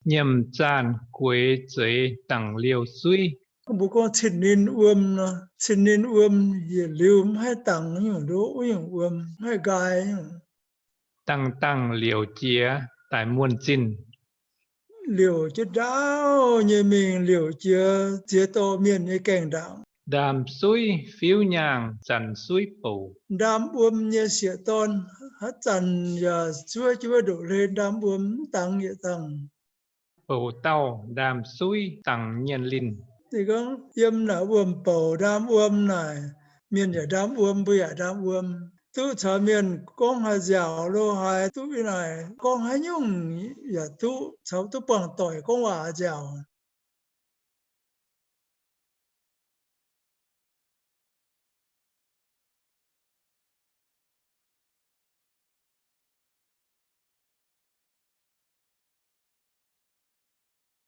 Nyiemc zaanh gueix zeix dangc liouh suiv. Mbuo gorngv cin-ninh wuom nor, cin-ninh wuom yietc liuz mv haih dangc wuov nyungc ndoqv, wuov nyungc wuom mv haih nqaai nyungc. Dangh dangh liouc jiex daic muonh zinh. Liouc jienv ndaauv nyei mingh, liouc jiex ziex dorh mienh nyei gaengh ndaangc. Ndaam suiv fiuv nyaangh, zanc suiv bouc. Ndaam wuom nyei sieqv-dorn haaix zanc yaac zuov jienv wuov ndoqc hlen ndaam wuom mv dangx yietc dangh. Bouc dauh ndaam suiv dangx nyienh linh. Gorngv yiem naaic wuom-bouc ndaam wuom naaic, mienh yaac ndaam wuom, mbuo yaac ndaam wuom. Duqv caux mienh gorngv haaix nziaauc lo haaix, duqv naaic gorngv haaix nyungc yaac duqv, caux duqv buangh doic gorngv waac nziaauc.